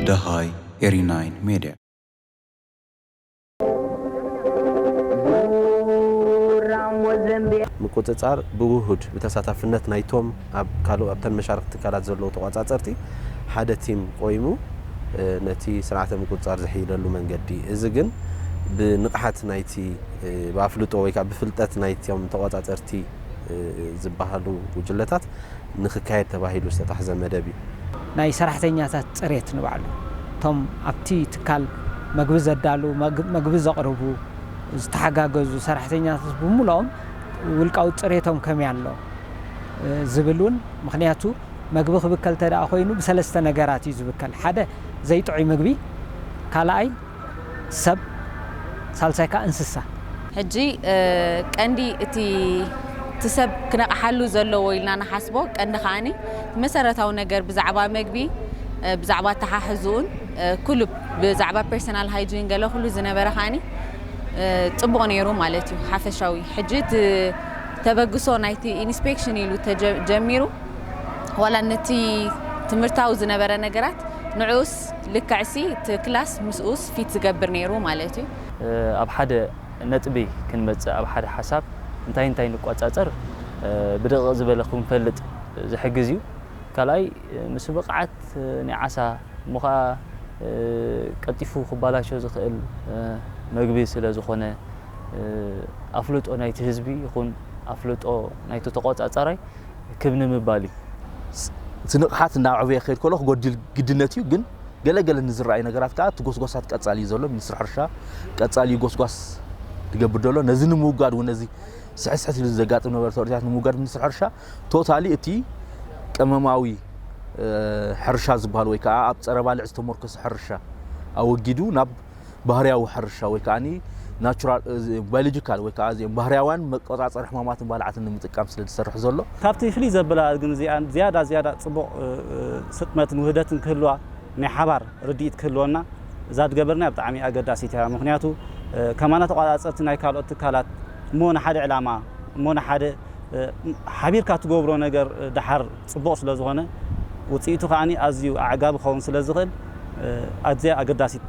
ደሃይ ኤሪ ናይን ሜድያ። ምቁጽጻር ብውሁድ ብተሳታፍነት ናይቶም ኣብ ካልኦ ኣብተን መሻርኽቲ ትካላት ዘለዉ ተቋጻጸርቲ ሓደ ቲም ቆይሙ ነቲ ስርዓተ ምቁጽጻር ዝሕይለሉ መንገዲ፣ እዚ ግን ብንቕሓት ናይቲ ብኣፍልጦ ወይ ከዓ ብፍልጠት ናይቶም ተቋጻጸርቲ ዝበሃሉ ጉጅለታት ንክካየድ ተባሂሉ ዝተታሕዘ መደብ እዩ። ናይ ሰራሕተኛታት ፅሬት ንባዕሉ እቶም ኣብቲ ትካል መግቢ ዘዳሉ መግቢ ዘቕርቡ ዝተሓጋገዙ ሰራሕተኛታት ብምልኦም ውልቃዊ ፅሬቶም ከመይ ኣሎ ዝብል እውን ምክንያቱ መግቢ ክብከል ተደኣ ኮይኑ ብሰለስተ ነገራት እዩ ዝብከል ሓደ ዘይጥዑይ ምግቢ ካልኣይ ሰብ ሳልሳይ ከዓ እንስሳ። ሕጂ ቀንዲ እቲ እቲ ሰብ ክነቕሓሉ ዘለዎ ኢልና ንሓስቦ ቀንዲ ከዓኒ መሰረታዊ ነገር ብዛዕባ መግቢ ብዛዕባ ኣተሓሕዝኡን ኩሉ ብዛዕባ ፐርሰናል ሃይጂን ገለ ኩሉ ዝነበረ ከዓኒ ፅቡቕ ነይሩ ማለት እዩ ሓፈሻዊ። ሕጂ እቲ ተበግሶ ናይቲ ኢንስፔክሽን ኢሉ ጀሚሩ ዋላ ነቲ ትምህርታዊ ዝነበረ ነገራት ንዕኡስ ልክዕሲ እቲ ክላስ ምስኡስ ፊት ዝገብር ነይሩ ማለት እዩ። ኣብ ሓደ ነጥቢ ክንመጽእ ኣብ ሓደ ሓሳብ እንታይ እንታይ ንቋጻጸር ብደቂቕ ዝበለ ክንፈልጥ ዝሕግዝ እዩ። ካልኣይ ምስ ብቕዓት ናይ ዓሳ እሞ ኸዓ ቀልጢፉ ክባላሾ ዝኽእል መግቢ ስለ ዝኾነ ኣፍልጦ ናይቲ ህዝቢ ይኹን ኣፍልጦ ናይቲ ተቖጻጻራይ ክብ ንምባል እዩ። እቲ ንቕሓት እናዓበየ ክኸይድ ከሎ ክጎድል ግድነት እዩ። ግን ገለ ገለ ንዝረኣዩ ነገራት ከዓ እቲ ጎስጓሳት ቀጻሊ እዩ ዘሎ። ሚኒስትሪ ሕርሻ ቀጻሊ እዩ ጎስጓስ ዝገብር ዘሎ። ነዚ ንምውጋድ እውን ነዚ ስሕት ስሕት ኢሉ ዘጋጥም ነበረ ተወርታት ንምውጋድ ሚኒስትሪ ሕርሻ ቶታሊ እቲ ቀመማዊ ሕርሻ ዝበሃል ወይ ከዓ ኣብ ፀረ ባልዕ ዝተመርኮሰ ሕርሻ ኣወጊዱ ናብ ባህርያዊ ሕርሻ ወይ ከዓ ናቹራል ባዮሎጂካል ወይ ከዓ እዚኦም ባህርያውያን መቆፃፀሪ ሕማማትን ባልዓትን ንምጥቃም ስለ ዝሰርሕ ዘሎ ካብቲ ፍልይ ዘብላ ግን እዚኣ ዝያዳ ዝያዳ ፅቡቕ ስጥመትን ውህደትን ክህልዋ ናይ ሓባር ርድኢት ክህልወና እዛ ትገበርና ብጣዕሚ ኣገዳሲት እያ። ምክንያቱ ከማና ተቋፃፀርቲ ናይ ካልኦት ትካላት እሞ ንሓደ ዕላማ እሞ ንሓደ ሓቢርካ ትገብሮ ነገር ደሓር ፅቡቕ ስለ ዝኾነ ውፅኢቱ ከዓኒ ኣዝዩ ኣዕጋቢ ክኸውን ስለ ዝኽእል ኣዝያ ኣገዳሲት